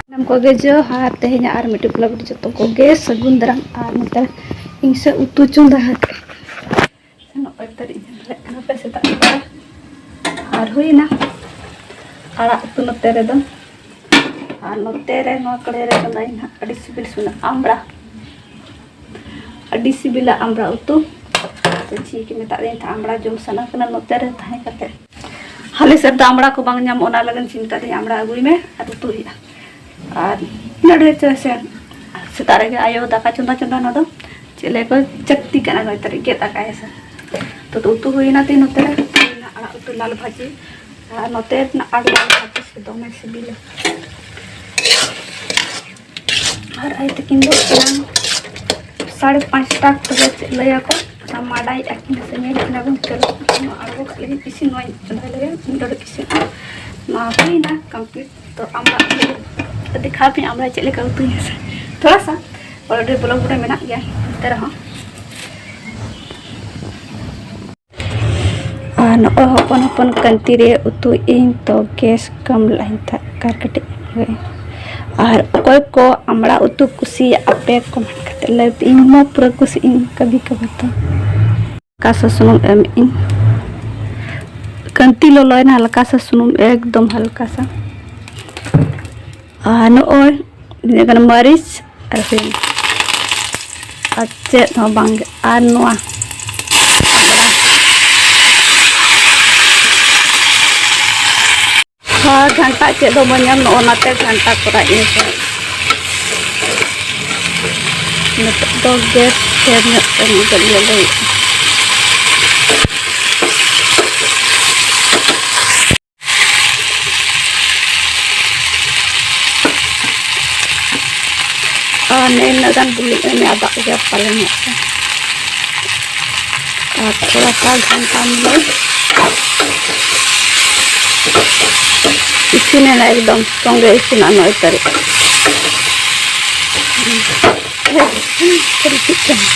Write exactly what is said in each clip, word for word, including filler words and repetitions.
ᱥᱟᱱᱟᱢ ᱠᱚᱜᱮ ᱡᱚᱦᱟᱨ᱾ ᱛᱮᱦᱮᱧᱟᱜ ᱟᱨ ᱢᱤᱫᱴᱤᱡ vlog ᱨᱮ ᱡᱚᱛᱚ ᱠᱚᱜᱮ ᱥᱟᱹᱜᱩᱱ ᱫᱟᱨᱟᱢ᱾ ᱟᱨ ᱱᱚᱛᱮ ᱤᱧ ᱥᱮ ᱩᱛᱩ ᱪᱚᱸᱫᱟ ᱟᱠᱟᱫ᱾ ᱱᱚᱜᱼᱚᱭ ᱛᱟᱹᱨᱤᱡ ᱧᱮᱞ ᱫᱟᱲᱮᱭᱟᱜ ᱠᱟᱱᱟ ᱯᱮ ᱥᱮᱛᱟᱜ ᱵᱮᱲᱟ᱾ ᱟᱨ ᱦᱩᱭᱱᱟ ᱟᱲᱟᱜ ᱩᱛᱩ ᱱᱚᱛᱮ ᱨᱮᱫᱚ᱾ ᱟᱨ ᱱᱚᱛᱮ ᱨᱮ ᱱᱚᱣᱟ ᱠᱚᱲᱟᱭ ᱨᱮ ᱪᱚᱸᱫᱟᱭ ᱱᱟᱦᱟᱜ ᱟᱹᱰᱤ ᱥᱤᱵᱤᱞ ᱥᱩᱱᱟᱹ ᱟᱢᱲᱟ᱾ ᱟᱹᱰᱤ ᱥᱤᱵᱤᱞᱟ ᱟᱢᱲᱟ ᱩᱛᱩ᱾ ᱛᱚ ᱪᱮᱫ ᱠᱚ ᱢᱮᱛᱟᱜ ᱫᱤᱧ ᱛᱟᱦᱮᱸᱫ, ᱟᱢᱲᱟ ᱡᱚᱢ ᱥᱟᱱᱟ ᱠᱟᱱᱟ ᱱᱚᱛᱮ ᱨᱮ ᱛᱟᱦᱮᱸ ᱠᱟᱛᱮ᱾ ᱦᱟᱞᱮ ᱥᱮᱫ ᱫᱚ ᱟᱢᱲᱟ ᱠᱚ ᱵᱟᱝ ᱧᱟᱢᱚᱜ, ᱚᱱᱟ ᱞᱟᱹᱜᱤᱫ ᱪᱤᱱᱛᱟᱹ ᱫᱤᱧ ᱟᱢᱲᱟ ᱟᱹᱜᱩᱭ ᱢᱮ ᱟᱨ ᱩᱛᱩ ᱦᱩᱭᱩᱜᱼᱟ᱾ ᱟᱨ ᱤᱱᱟᱹᱜ ᱰᱷᱮᱨ ᱪᱮᱫᱟᱜ ᱥᱮ ᱥᱮᱛᱟᱜ ᱨᱮᱜᱮ ᱟᱭᱳ ᱫᱟᱠᱟ ᱪᱚᱸᱫᱟ ᱪᱚᱸᱫᱟ ᱱᱚᱣᱟ ᱫᱚ ᱪᱮᱫ ᱞᱟᱹᱭ ᱠᱚ ᱪᱟᱹᱠᱛᱤ ᱠᱟᱱᱟ, ᱱᱚᱭ ᱛᱟᱹᱨᱤᱠᱷ ᱜᱮᱫ ᱟᱠᱟᱭᱟ ᱥᱮ᱾ ᱛᱚ, ᱛᱚ ᱩᱛᱩ ᱦᱩᱭᱱᱟ ᱛᱤᱧ ᱱᱚᱛᱮ ᱨᱮ, ᱦᱩᱭᱱᱟ ᱟᱲᱟᱜ ᱩᱛᱩ ᱞᱟᱞ ᱵᱷᱟᱹᱡᱤ᱾ ᱟᱨ ᱱᱚᱛᱮ ᱨᱮᱱᱟᱜ ᱟᱲᱟᱜ ᱞᱟᱞ ᱵᱷᱟᱹᱡᱤ ᱥᱮ ᱫᱚᱢᱮ ᱥᱤᱵᱤᱞᱟ᱾ ᱟᱨ ᱟᱭᱳ ᱛᱟᱹᱠᱤᱱ ᱫᱚ ᱮᱱᱟᱝ ᱥᱟᱲᱮ ᱯᱟᱸᱪᱴᱟ ᱚᱠᱛᱚ ᱨᱮ ᱪᱮᱫ ᱞᱟᱹᱭᱟᱠᱚ, ᱚᱱᱟ ᱢᱟᱰᱟᱭᱮᱫᱼᱟ ᱠᱤᱱ ᱥᱮ ᱧᱮᱞᱮᱫ ᱠᱤᱱᱟ ᱵᱚᱱ, ᱪᱚᱞᱚ ᱟᱬᱜᱚ ᱠᱟᱜ ᱞᱟᱹᱜᱤᱫ ᱤᱥᱤᱱ, ᱱᱚᱣᱟᱧ ᱪᱚᱸᱫᱟᱭ ᱞᱟᱹᱜᱤᱫ ᱢᱤᱫ ᱰᱚᱸᱰᱮᱠ ᱤᱥᱤᱱ᱾ ᱱᱚᱣᱟ ᱦᱩᱭᱱᱟ complete᱾ ᱛᱚ ᱟᱢᱲᱟ ᱫᱮᱠᱷᱟᱣ ᱯᱮ ᱟᱢᱲᱟ ᱪᱮᱫ ᱞᱮᱠᱟ ᱩᱛᱩᱭᱟ ᱥᱮ᱾ ᱛᱷᱚᱲᱟ ᱥᱟ already vlog ᱨᱮ ᱢᱮᱱᱟᱜ ᱜᱮᱭᱟ, ᱮᱱᱛᱮ ᱨᱮᱦᱚᱸ᱾ ᱟᱨ ᱱᱚᱜᱼᱚᱭ ᱦᱚᱯᱚᱱ ᱦᱚᱯᱚᱱ ᱠᱟᱱᱛᱤ ᱨᱮ ᱩᱛᱩᱭᱮᱫ ᱟᱹᱧ, ᱛᱚ gas ᱠᱚᱢ ᱞᱟᱜ ᱤᱧ ᱛᱷᱟᱜ ᱠᱟᱨ ᱠᱟᱹᱴᱤᱡ᱾ ᱟᱨ ᱚᱠᱚᱭ ᱠᱚ ᱟᱢᱲᱟ ᱩᱛᱩ ᱠᱩᱥᱤᱭᱟᱜ ᱟᱯᱮ comment ᱠᱟᱛᱮ ᱞᱟᱹᱭ ᱯᱮ, ᱤᱧ ᱢᱟ ᱯᱩᱨᱟᱹ ᱠᱩᱥᱤ ᱤᱧ ᱠᱟᱵᱷᱤ ᱠᱟᱵᱷᱤ ᱛᱚ᱾ ᱦᱟᱞᱠᱟ ᱥᱟ ᱥᱩᱱᱩᱢ ᱮᱢ ᱤᱧ, ᱠᱟᱱᱛᱤ ᱞᱚᱞᱚᱭᱮᱱᱟ, ᱦᱟᱞᱠᱟ ᱥᱟ ᱥᱩᱱᱩᱢ, ᱮᱠᱫᱚᱢ ᱦᱟᱞᱠᱟ ᱥᱟ᱾ ᱟᱨ ᱱᱚᱜᱼᱚᱭ ᱛᱤᱱᱟᱹᱜ ᱜᱟᱱ ᱢᱟᱹᱨᱤᱪ ᱟᱨ ᱦᱩᱭ ᱟᱨ ᱪᱮᱫ ᱦᱚᱸ ᱵᱟᱝ ᱜᱮ᱾ ᱟᱨ ᱱᱚᱣᱟ ᱦᱚᱸ ᱜᱷᱟᱱᱴᱟ ᱪᱮᱫ ᱦᱚᱸ ᱵᱟᱹᱧ ᱧᱟᱢ, ᱱᱚᱜᱼᱚ ᱱᱟᱛᱮ ᱜᱷᱟᱱᱴᱟ ᱠᱚᱨᱟᱣ ᱤᱧ ᱥᱮ᱾ ᱱᱤᱛᱚᱜ ᱫᱚ gas ᱰᱷᱮᱨ ᱧᱚᱜ ᱛᱮ ᱱᱤᱛᱚᱜ ᱧᱮᱞ ᱦᱩᱭᱩᱜᱼᱟ᱾ ᱟᱨ ᱱᱮ ᱤᱱᱟᱹᱜ ᱜᱟᱱ ᱵᱩᱞᱩᱝ ᱮᱢ ᱟᱫᱟ ᱜᱮ ᱯᱟᱞᱮ ᱧᱚᱜ ᱛᱮ᱾ ᱟᱨ ᱛᱷᱚᱲᱟ ᱥᱟ ᱜᱷᱟᱱᱴᱟ ᱢᱮ᱾ ᱤᱥᱤᱱ ᱮᱱᱟ ᱮᱠᱫᱚᱢ, ᱥᱚᱸᱜᱮ ᱤᱥᱤᱱᱚᱜᱼᱟ ᱱᱚᱜᱼᱚᱭ ᱛᱟᱹᱨᱤᱡ᱾ ᱨᱤᱯᱤᱜ ᱠᱟᱱᱟ᱾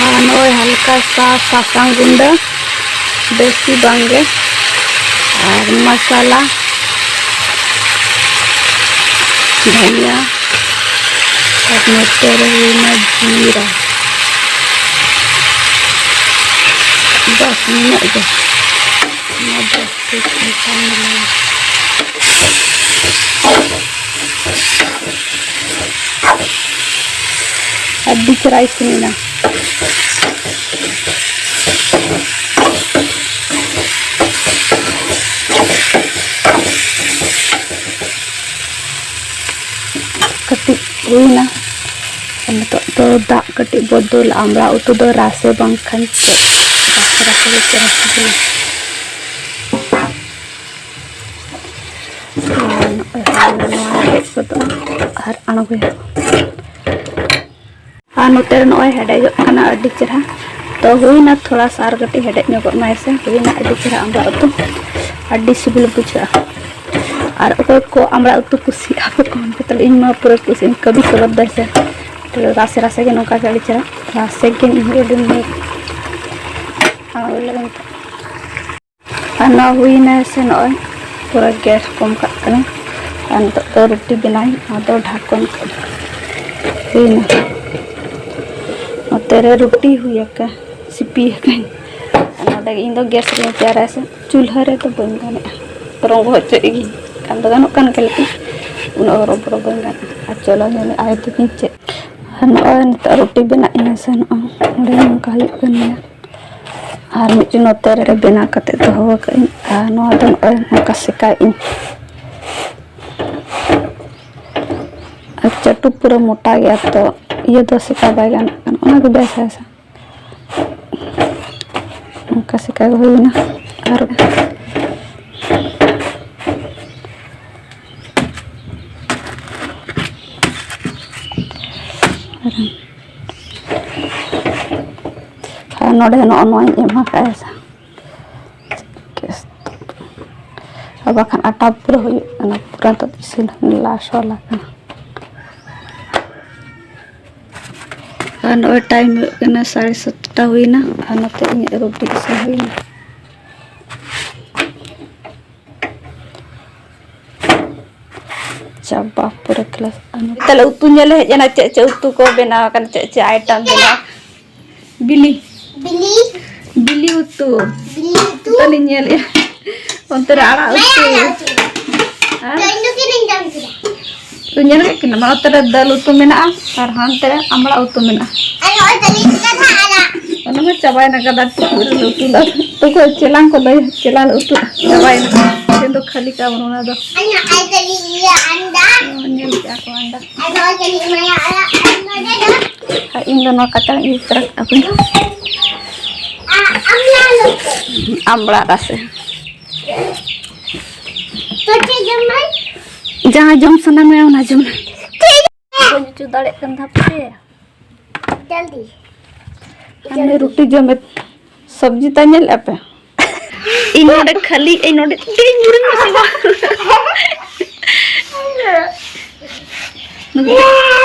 ᱟᱨ ᱱᱚᱜᱼᱚᱭ ᱦᱟᱞᱠᱟ ᱥᱟ ᱥᱟᱥᱟᱝ ᱜᱩᱸᱰᱟᱹ, ᱵᱮᱥᱤ ᱵᱟᱝ ᱜᱮ, ᱟᱨ ᱢᱟᱥᱟᱞᱟ, ᱫᱷᱟᱱᱤᱭᱟ, ᱟᱨ ᱱᱚᱛᱮ ᱨᱮ ᱦᱩᱭᱱᱟ ᱡᱤᱨᱟ᱾ ᱵᱟᱥ, ᱱᱤᱱᱟᱹᱜ ᱜᱮ᱾ ᱱᱚᱣᱟ ᱵᱮᱥ ᱴᱷᱤᱠ ᱢᱮᱥᱟ ᱢᱮᱞᱟᱭᱟ᱾ ᱟᱹᱰᱤ ᱪᱮᱦᱨᱟ ᱤᱥᱤᱱ ᱮᱱᱟ᱾ ᱠᱟᱹᱴᱤᱡ ᱦᱩᱭᱱᱟ᱾ ᱟᱨ ᱱᱤᱛᱚᱜ ᱫᱚ ᱫᱟᱜ ᱠᱟᱹᱴᱤᱡ ᱵᱚ ᱫᱩᱞᱟ᱾ ᱟᱢᱲᱟ ᱩᱛᱩ ᱫᱚ ᱨᱟᱥᱮ ᱵᱟᱝᱠᱷᱟᱱ ᱪᱮᱫ? ᱨᱟᱥᱮ ᱨᱟᱥᱮ ᱜᱮ ᱪᱮᱦᱨᱟ ᱥᱤᱵᱤᱞᱟ᱾ ᱟᱨ ᱱᱚᱜᱼᱚᱭ ᱦᱩᱭᱱᱟ, ᱱᱚᱣᱟ ᱦᱮᱰᱮᱡ ᱜᱚᱫᱚᱜᱼᱟ ᱟᱨ ᱟᱬᱜᱚᱭᱟ᱾ ᱟᱨ ᱱᱚᱛᱮ ᱨᱮ ᱱᱚᱜᱼᱚᱭ ᱦᱮᱰᱮᱡᱚᱜ ᱠᱟᱱᱟ ᱟᱹᱰᱤ ᱪᱮᱦᱨᱟ᱾ ᱛᱚ ᱦᱩᱭᱱᱟ ᱛᱷᱚᱲᱟ ᱥᱟ ᱟᱨ ᱠᱟᱹᱴᱤᱡ ᱦᱮᱰᱮᱡ ᱧᱚᱜᱚᱜ ᱢᱟ ᱦᱮᱸᱥᱮ᱾ ᱦᱩᱭᱱᱟ ᱟᱹᱰᱤ ᱪᱮᱦᱨᱟ ᱟᱢᱲᱟ ᱩᱛᱩ, ᱟᱹᱰᱤ ᱥᱤᱵᱤᱞ ᱵᱩᱡᱷᱟᱹᱜᱼᱟ᱾ ᱟᱨ ᱚᱠᱚᱭ ᱠᱚ ᱟᱢᱲᱟ ᱩᱛᱩ ᱠᱩᱥᱤᱭᱟᱜᱼᱟ ᱯᱮ comment ᱠᱟᱛᱮ ᱞᱟᱹᱭ ᱤᱧ ᱢᱟ ᱯᱩᱨᱟᱹ ᱠᱩᱥᱤ ᱠᱟᱹᱵᱤ ᱥᱚᱵᱚᱫ ᱫᱟᱭ ᱥᱮ᱾ ᱨᱟᱥᱮ ᱨᱟᱥᱮ ᱜᱮ ᱱᱚᱝᱠᱟ ᱜᱮ ᱟᱹᱰᱤ ᱪᱮᱦᱨᱟ᱾ ᱨᱟᱥᱮ ᱜᱮ ᱤᱧ ᱟᱹᱰᱤ ᱢᱚᱡᱽ᱾ ᱟᱨ ᱱᱚᱣᱟ ᱦᱩᱭᱱᱟ ᱥᱮ ᱱᱚᱜᱼᱚᱭ ᱯᱩᱨᱟᱹ gas ᱠᱚᱢ ᱠᱟᱜ ᱠᱟᱹᱱᱟᱹᱧ᱾ ᱟᱨ ᱱᱤᱛᱚᱜ ᱫᱚ ᱨᱩᱴᱤ ᱵᱮᱱᱟᱣ ᱤᱧ, ᱟᱫᱚ ᱰᱷᱟᱠᱚᱱ ᱠᱟᱜ ᱦᱩᱭᱱᱟ᱾ ᱱᱚᱛᱮ ᱨᱮ ᱨᱩᱴᱤ ᱦᱩᱭ ᱟᱠᱟ, ᱥᱤᱯᱤ ᱟᱠᱟᱧ᱾ ᱟᱨ ᱱᱚᱰᱮ ᱤᱧ ᱫᱚ gas ᱨᱮᱧ ᱛᱮᱭᱟᱨᱟ ᱥᱮ, ᱪᱩᱞᱦᱟᱹ ᱨᱮᱫᱚ ᱵᱟᱹᱧ ᱜᱟᱱᱮᱜᱼᱟ, ᱨᱚᱸᱜᱚ ᱦᱚᱪᱚᱭᱮᱫ ᱜᱤᱧ᱾ ᱜᱟᱱ ᱫᱚ ᱜᱟᱱᱚᱜ ᱠᱟᱱ ᱜᱮᱭᱟ, ᱞᱮᱠᱤᱱ ᱩᱱᱟᱹᱜ ᱦᱚᱨᱚ ᱵᱚᱨᱚ ᱵᱟᱹᱧ ᱜᱟᱱᱮᱜᱼᱟ᱾ ᱟᱨ ᱪᱚᱞᱚ ᱧᱮᱞ ᱟᱭ ᱛᱟᱹᱠᱤᱱ ᱪᱮᱫ᱾ ᱟᱨ ᱱᱚᱜᱼᱚᱭ ᱱᱤᱛᱚᱜ ᱨᱩᱴᱤ ᱵᱮᱱᱟᱜ ᱤᱧ ᱥᱮᱱᱚᱜᱼᱟ, ᱱᱚᱰᱮ ᱱᱚᱝᱠᱟ ᱦᱩᱭᱩᱜ ᱠᱟᱱ ᱜᱮᱭᱟ᱾ ᱟᱨ ᱢᱤᱫᱴᱮᱱ ᱱᱚᱛᱮ ᱨᱮ ᱵᱮᱱᱟᱣ ᱠᱟᱛᱮ ᱫᱚᱦᱚ ᱟᱠᱟᱫ ᱟᱹᱧ᱾ ᱟᱨ ᱱᱚᱣᱟ ᱫᱚ ᱱᱚᱜᱼᱚᱭ ᱱᱚᱝᱠᱟ ᱥᱮᱠᱟᱭᱮᱫ ᱟᱹᱧ᱾ ᱟᱨ ᱪᱟᱹᱴᱩ ᱯᱩᱨᱟᱹ ᱢᱚᱴᱟ ᱜᱮᱭᱟ, ᱛᱚ ᱤᱭᱟᱹ ᱫᱚ ᱥᱮᱠᱟ ᱵᱟᱭ ᱜᱟᱱᱚᱜ ᱠᱟᱱᱟ, ᱚᱱᱟ ᱜᱮ ᱵᱮᱥ ᱦᱮᱸᱥᱮ᱾ ᱱᱚᱝᱠᱟ ᱥᱮᱠᱟ ᱜᱮ ᱦᱩᱭᱱᱟ᱾ ᱟᱨ ᱱᱚᱰᱮ ᱱᱚᱜᱼᱚ ᱱᱚᱣᱟᱧ ᱮᱢ ᱟᱠᱟᱫᱼᱟ᱾ ᱟᱨ ᱵᱟᱠᱷᱟᱱ ᱟᱴᱟ ᱯᱩᱨᱟᱹ ᱦᱩᱭᱩᱜ ᱠᱟᱱᱟ, ᱯᱩᱨᱟᱹ ᱫᱚ ᱤᱥᱤᱱ ᱞᱟᱥ ᱣᱟᱞᱟ ᱠᱟᱱᱟ᱾ ᱟᱨ ᱱᱚᱜᱼᱚᱭ ᱴᱟᱭᱤᱢ ᱦᱩᱭᱩᱜ ᱠᱟᱱᱟ ᱥᱟᱲᱮ ᱥᱟᱛᱴᱟ ᱦᱩᱭᱱᱟ, ᱟᱨ ᱱᱚᱛᱮ ᱤᱧᱟᱹᱜ ᱨᱩᱴᱤ ᱤᱥᱤᱱ ᱦᱩᱭᱱᱟ᱾ ᱪᱟᱵᱟ ᱯᱩᱨᱟᱹ ᱠᱞᱟᱥ᱾ ᱛᱟᱦᱞᱮ ᱩᱛᱩ ᱧᱮᱞ ᱦᱮᱡ ᱮᱱᱟ, ᱪᱮᱫ ᱪᱮᱫ ᱩᱛᱩ ᱠᱚ ᱵᱮᱱᱟᱣ ᱟᱠᱟᱱᱟ, ᱪᱮᱫ ᱪᱮᱫ ᱟᱭᱴᱮᱢ ᱵᱮᱱᱟᱣ᱾ ᱵᱤᱞᱤ᱾ ᱵᱤᱞᱤ᱾ ᱵᱤᱞᱤ ᱩᱛᱩ᱾ ᱵᱤᱞᱤ ᱩᱛᱩ᱾ ᱛᱟᱦᱞᱮᱧ ᱧᱮᱞᱮᱫᱼᱟ᱾ ᱚᱱᱛᱮ ᱨᱮ ᱟᱲᱟᱜ ᱩᱛᱩ᱾ ᱟᱲᱟᱜ ᱩᱛᱩ᱾ ᱦᱮᱸ? ᱛᱚ ᱤᱧ ᱫᱚ ᱪᱮᱫ ᱤᱧ ᱡᱚᱢ ᱠᱮᱫᱟ? ᱛᱚ ᱧᱮᱞ ᱠᱮᱫ ᱠᱤᱱᱟᱹᱢ, ᱚᱱᱛᱮ ᱨᱮ ᱫᱟᱹᱞ ᱩᱛᱩ ᱢᱮᱱᱟᱜᱼᱟ ᱟᱨ ᱦᱟᱱᱛᱮ ᱨᱮ ᱟᱢᱲᱟ ᱩᱛᱩ ᱢᱮᱱᱟᱜᱼᱟ᱾ ᱟᱨ ᱱᱚᱜᱼᱚᱭ ᱛᱟᱹᱞᱤᱧ ᱠᱟᱛᱷᱟ ᱟᱲᱟᱜ᱾ ᱚᱱᱟ ᱢᱟ ᱪᱟᱵᱟᱭᱮᱱᱟ, ᱜᱟᱫᱟ ᱴᱩᱠᱩᱡ ᱨᱮᱞᱮ ᱩᱛᱩ ᱞᱮᱫᱟ᱾ ᱛᱚᱠᱚ ᱪᱮᱞᱟᱝ ᱠᱚ ᱞᱟᱹᱭ, ᱪᱮᱞᱟᱝ ᱩᱛᱩ ᱪᱟᱵᱟᱭᱮᱱᱟ᱾ ᱛᱮᱦᱮᱧ ᱫᱚ ᱠᱷᱟᱹᱞᱤ ᱠᱟᱜ ᱵᱚᱱ ᱚᱱᱟ ᱫᱚ᱾ ᱟᱨ ᱱᱚᱜᱼᱚᱭ ᱛᱟᱹᱞᱤᱧ ᱤᱭᱟᱹ ᱟᱱᱰᱟ᱾ ᱚ, ᱧᱮᱞ ᱠᱮᱜᱼᱟ ᱠᱚ ᱟᱱᱰᱟ᱾ ᱟᱨ ᱱᱚᱜᱼᱚᱭ ᱛᱟᱹᱞᱤᱧ ᱢᱟᱭᱟ ᱟᱲᱟᱜ᱾ ᱟᱨ ᱱᱚᱰᱮ ᱫᱚ ᱟᱨ ᱤᱧ ᱫᱚ ᱱᱚᱣᱟ ᱠᱟᱛᱮ ᱤᱧ ᱛᱚᱨᱟ ᱠᱟᱜᱼᱟ ᱠᱚᱧ᱾ ᱟᱢᱲᱟ ᱨᱟᱥᱮ᱾ ᱛᱚ ᱪᱮᱫ ᱡᱚᱢᱟᱭ? ᱡᱟᱦᱟᱸ ᱡᱚᱢ ᱥᱟᱱᱟ ᱢᱮᱭᱟ ᱚᱱᱟ ᱡᱚᱢ ᱢᱮ᱾ ᱵᱟᱹᱧ ᱚᱪᱚ ᱫᱟᱲᱮᱭᱟᱜ ᱠᱟᱱ ᱛᱟᱯᱮ᱾ ᱡᱚᱞᱫᱤ᱾ ᱟᱞᱮ ᱨᱩᱴᱤ ᱡᱚᱢᱮᱫ ᱥᱚᱵᱽᱡᱤ ᱛᱟ ᱧᱮᱞ ᱟᱯᱮ? ᱤᱧ ᱱᱚᱰᱮ ᱠᱷᱟᱹᱞᱤ, ᱤᱧ ᱱᱚᱰᱮ ᱛᱤᱧ ᱵᱩᱨᱩᱧ ᱢᱟᱥᱮ ᱵᱟᱝ᱾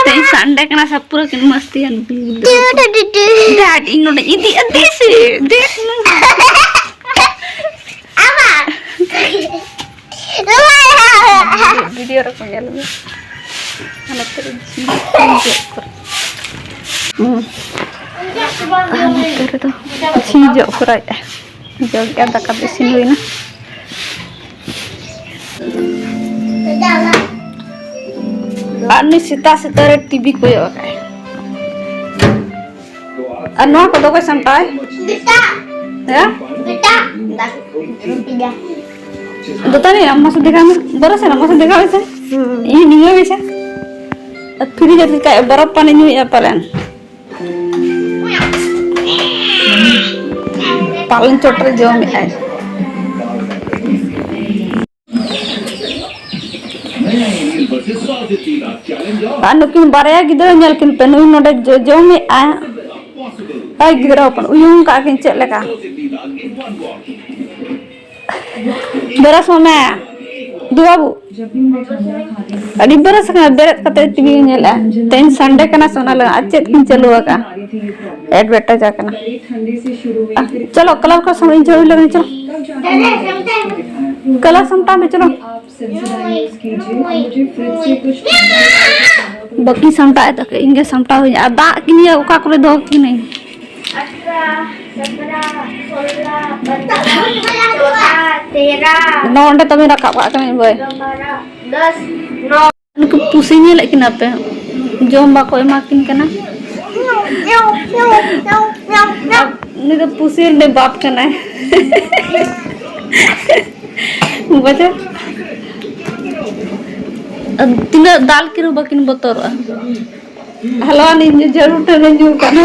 ᱛᱮᱦᱮᱧ ᱥᱟᱱᱰᱮ ᱠᱟᱱᱟ ᱥᱮ, ᱯᱩᱨᱟᱹ ᱠᱤᱱ ᱢᱟᱥᱛᱤᱭᱟ ᱱᱩᱠᱤᱱ ᱜᱤᱫᱽᱨᱟᱹ ᱠᱚ᱾ ᱰᱟᱰ, ᱤᱧ ᱱᱚᱰᱮ ᱤᱫᱤ ᱟᱫᱮ ᱥᱮ, ᱫᱮ᱾ ᱵᱷᱤᱰᱤᱭᱳ ᱨᱮᱠᱚ ᱧᱮᱞ ᱢᱮ᱾ ᱟᱨ ᱱᱚᱛᱮ ᱨᱮ ᱡᱷᱤᱡ ᱡᱚᱜ ᱠᱚᱨᱮ᱾ ᱦᱩᱸ᱾ ᱟᱨ ᱱᱚᱛᱮ ᱨᱮᱫᱚ ᱡᱷᱤᱡ ᱡᱚᱜ ᱠᱚᱨᱟᱣᱮᱫᱼᱟ᱾ ᱡᱚᱜᱮᱜᱼᱟ, ᱫᱟᱠᱟ ᱫᱚ ᱤᱥᱤᱱ ᱦᱩᱭᱱᱟ᱾ ᱟᱨ ᱱᱩᱭ ᱥᱮᱛᱟᱜ ᱥᱮᱛᱟᱜ ᱨᱮ ᱴᱤᱵᱷᱤ ᱠᱚᱭᱚᱜ ᱟᱠᱟᱫᱼᱟᱭ᱾ ᱟᱨ ᱱᱚᱣᱟ ᱠᱚᱫᱚ ᱚᱠᱚᱭ ᱥᱟᱢᱴᱟᱣᱟᱭ? ᱵᱮᱴᱟ᱾ ᱦᱮᱸ? ᱵᱮᱴᱟ᱾ ᱫᱟᱠᱟ ᱯᱤᱡᱟ᱾ ᱫᱚᱛᱟᱱᱤ, ᱟᱢ ᱢᱟᱥᱮ ᱫᱮᱠᱷᱟᱣ ᱢᱮ᱾ ᱵᱚᱨᱚ ᱥᱮ ᱟᱢ ᱢᱟᱥᱮ ᱫᱮᱠᱷᱟᱣ ᱢᱮᱥᱮ᱾ ᱦᱩᱸ᱾ ᱤᱧ ᱱᱤᱭᱟᱹ ᱢᱮᱥᱮ᱾ ᱟᱨ ᱯᱷᱨᱤᱡᱽ ᱨᱮ ᱪᱮᱠᱟ ᱵᱚᱨᱚᱯᱷ ᱯᱟᱱᱤ ᱧᱩᱭᱮᱫᱼᱟ ᱯᱟᱞᱮᱱ? ᱯᱟᱞᱚᱱ ᱪᱚᱴ ᱨᱮ ᱡᱚᱢᱮᱫᱼᱟᱭ᱾ ᱟᱨ ᱱᱩᱠᱤᱱ ᱵᱟᱨᱭᱟ ᱜᱤᱫᱽᱨᱟᱹ ᱧᱮᱞ ᱠᱤᱱ ᱯᱮ, ᱱᱩᱭ ᱱᱚᱰᱮ ᱡᱚ-, ᱡᱚᱢᱮᱫᱼᱟᱭ᱾ ᱟᱭ ᱜᱤᱫᱽᱨᱟᱹ ᱦᱚᱯᱚᱱ ᱩᱭᱩᱝ ᱠᱟᱜ ᱠᱤᱱ ᱪᱮᱫ ᱞᱮᱠᱟ? ᱵᱮᱨᱮᱥᱚᱜ ᱢᱮ ᱫᱩ ᱵᱟᱹᱵᱩ᱾ ᱟᱹᱰᱤ ᱵᱮᱨᱮᱥ ᱠᱟᱱᱟ, ᱵᱮᱨᱮᱫ ᱠᱟᱛᱮ ᱴᱤᱵᱷᱤ ᱧᱮᱞᱮᱜᱼᱟ᱾ ᱛᱮᱦᱮᱧ ᱥᱟᱱᱰᱮ ᱠᱟᱱᱟ ᱥᱮ ᱚᱱᱟ ᱞᱟᱹᱜᱤᱫ ᱟᱨ ᱪᱮᱫ ᱠᱤᱱ ᱪᱟᱹᱞᱩ ᱟᱠᱟᱜᱼᱟ? ᱮᱰᱵᱷᱮᱴᱟᱡᱽ ᱟᱠᱟᱱᱟ᱾ ᱟᱦ, ᱪᱚᱞᱚ ᱠᱞᱟᱵᱽ ᱠᱚ ᱥᱟᱢᱟᱝ ᱤᱧ ᱡᱷᱟᱹᱲᱩ ᱞᱟᱹᱜᱤᱫ ᱪᱚᱞᱚ᱾ ᱠᱞᱟᱵᱽ ᱥᱟᱢᱴᱟᱣ ᱢᱮ ᱪᱚᱞᱚ᱾ ᱵᱟᱹᱠᱤ ᱥᱟᱢᱴᱟᱣ ᱮᱫ ᱛᱟᱠᱚ ᱤᱧ ᱜᱮ ᱥᱟᱢᱴᱟᱣ ᱦᱩᱭᱩᱜᱼᱟ᱾ ᱟᱨ ᱫᱟᱜ ᱠᱤᱱᱤᱭᱟ ᱚᱠᱟ ᱠᱚᱨᱮ ᱫᱚᱦᱚ ᱠᱤᱱᱟᱹᱧ? ᱟᱴᱷᱨᱚ, ᱥᱚᱛᱨᱚ, ᱥᱳᱞᱞᱳ, ᱥᱚᱛᱨᱚ, ᱪᱳᱫᱫᱳ, ᱛᱮᱨᱚ᱾ ᱱᱚᱣᱟ ᱚᱸᱰᱮ ᱛᱟᱵᱤᱱ ᱨᱟᱠᱟᱵ ᱠᱟᱜ ᱠᱟᱱᱟᱧ ᱵᱳᱭ᱾ ᱫᱚᱥ, ᱱᱚ᱾ ᱱᱩᱠᱩ ᱯᱩᱥᱤ ᱧᱮᱞᱮᱫ ᱠᱤᱱᱟ ᱯᱮ? ᱡᱚᱢ ᱵᱟᱠᱚ ᱮᱢᱟ ᱠᱤᱱ ᱠᱟᱱᱟ᱾ ᱩᱱᱤ ᱫᱚ ᱯᱩᱥᱤ ᱨᱤᱱᱤᱡ ᱵᱟᱯ ᱠᱟᱱᱟᱭ᱾ ᱵᱩᱡᱷᱟᱹᱣ? ᱛᱤᱱᱟᱹᱜ ᱫᱟᱞ ᱠᱤᱱ ᱨᱮᱦᱚᱸ ᱵᱟᱹᱠᱤᱱ ᱵᱚᱛᱚᱨᱚᱜᱼᱟ᱾ ᱦᱟᱞᱣᱟ ᱱᱤᱧ ᱡᱟᱹᱨᱩᱲ ᱴᱷᱮᱱ ᱧᱩ ᱠᱟᱱᱟ᱾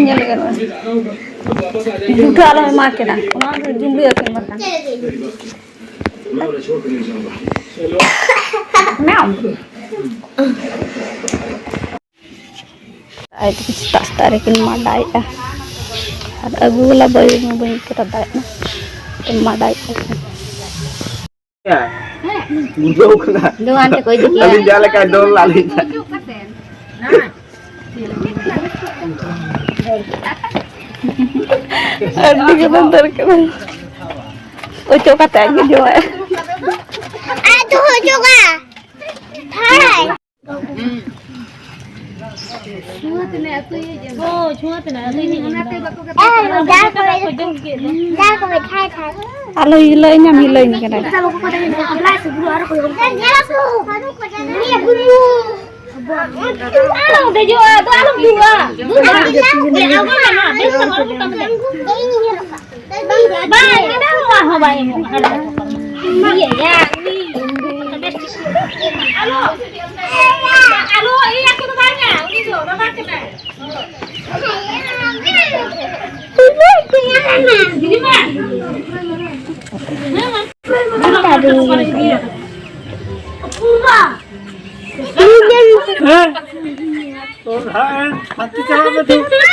ᱧᱮᱞ ᱜᱟᱱᱚᱜᱼᱟ᱾ ᱡᱩᱴᱷᱟᱹ ᱟᱞᱚᱢ ᱮᱢᱟ ᱠᱤᱱᱟ, ᱚᱱᱟ ᱫᱚ ᱡᱩᱢᱲᱤ ᱟᱹᱠᱤᱱ ᱵᱟᱠᱷᱟᱱ᱾ ᱢᱮᱣ᱾ ᱟᱡ ᱛᱮᱜᱮ ᱥᱮᱛᱟᱜ ᱥᱮᱛᱟᱜ ᱨᱮᱠᱤᱱ ᱢᱟᱰᱟᱭᱮᱫᱼᱟ᱾ ᱟᱨ ᱟᱹᱜᱩ ᱵᱟᱞᱟ ᱵᱟᱹᱭ ᱢᱟ ᱵᱟᱹᱧ ᱠᱚᱨᱟᱣ ᱫᱟᱲᱮᱭᱟᱜ ᱠᱟᱱᱟ᱾ ᱢᱟᱰᱟᱭᱮᱫᱼᱟ ᱠᱤᱱ᱾ ᱵᱩᱡᱷᱟᱹᱣ ᱠᱟᱱᱟ᱾ ᱫᱚ ᱦᱟᱱᱛᱮ ᱠᱚ ᱤᱫᱤ ᱠᱮᱭᱟ᱾ ᱟᱹᱞᱤᱧ ᱡᱟᱦᱟᱸ ᱞᱮᱠᱟᱭ ᱫᱚᱱ ᱞᱟᱜ ᱞᱤᱧ ᱛᱟᱦᱮᱸᱫ᱾ ᱟᱹᱰᱤ ᱜᱮ ᱵᱚᱛᱚᱨ ᱠᱟᱱᱟ᱾ ᱚᱪᱚᱜ ᱠᱟᱛᱮ ᱟᱡ ᱜᱮ ᱡᱚᱢᱟᱭ᱾ ᱟᱡ ᱫᱚ ᱚᱪᱚᱜᱟ᱾ ᱦᱟᱭ᱾ ᱟᱞᱚ ᱦᱤᱞᱟᱹᱧᱟᱢ, ᱦᱤᱞᱟᱹᱧ ᱠᱟᱱᱟ᱾ ᱟᱞᱚᱢ ᱫᱮᱡᱚᱜᱼᱟ, ᱟᱫᱚ ᱟᱞᱚᱢ ᱫᱩᱲᱩᱵᱼᱟ᱾ ᱫᱩᱲᱩᱵ ᱫᱚ ᱟᱞᱚᱢ ᱫᱩᱲᱩᱵᱼᱟ᱾ ᱵᱮᱥ ᱵᱟᱝ ᱟᱞᱚᱢ ᱠᱟᱹᱢᱤ᱾ ᱵᱟᱭ ᱮᱢᱚᱜᱼᱟ, ᱦᱚᱸ ᱵᱟᱭ ᱮᱢᱚᱜᱼᱟ᱾ ᱤᱭᱟᱹ, ᱭᱟ, ᱩᱱᱤ ᱵᱮᱥ ᱴᱷᱤᱠ᱾ ᱟᱞᱚ, ᱟᱞᱚ, ᱤᱭᱟᱹ ᱠᱚᱫᱚ ᱵᱟᱝᱟ, ᱩᱱᱤ ᱫᱚ ᱵᱟᱵᱟ ᱠᱟᱱᱟᱭ᱾ ᱦᱤᱡᱩᱜ ᱢᱮ᱾ ᱦᱮᱸ, ᱢᱟ᱾ ᱦᱮᱸ? ᱛᱚ ᱱᱟᱦᱟᱜ ᱮᱱ ᱦᱟᱱᱛᱮ ᱪᱟᱞᱟᱜ ᱢᱮ ᱛᱚ᱾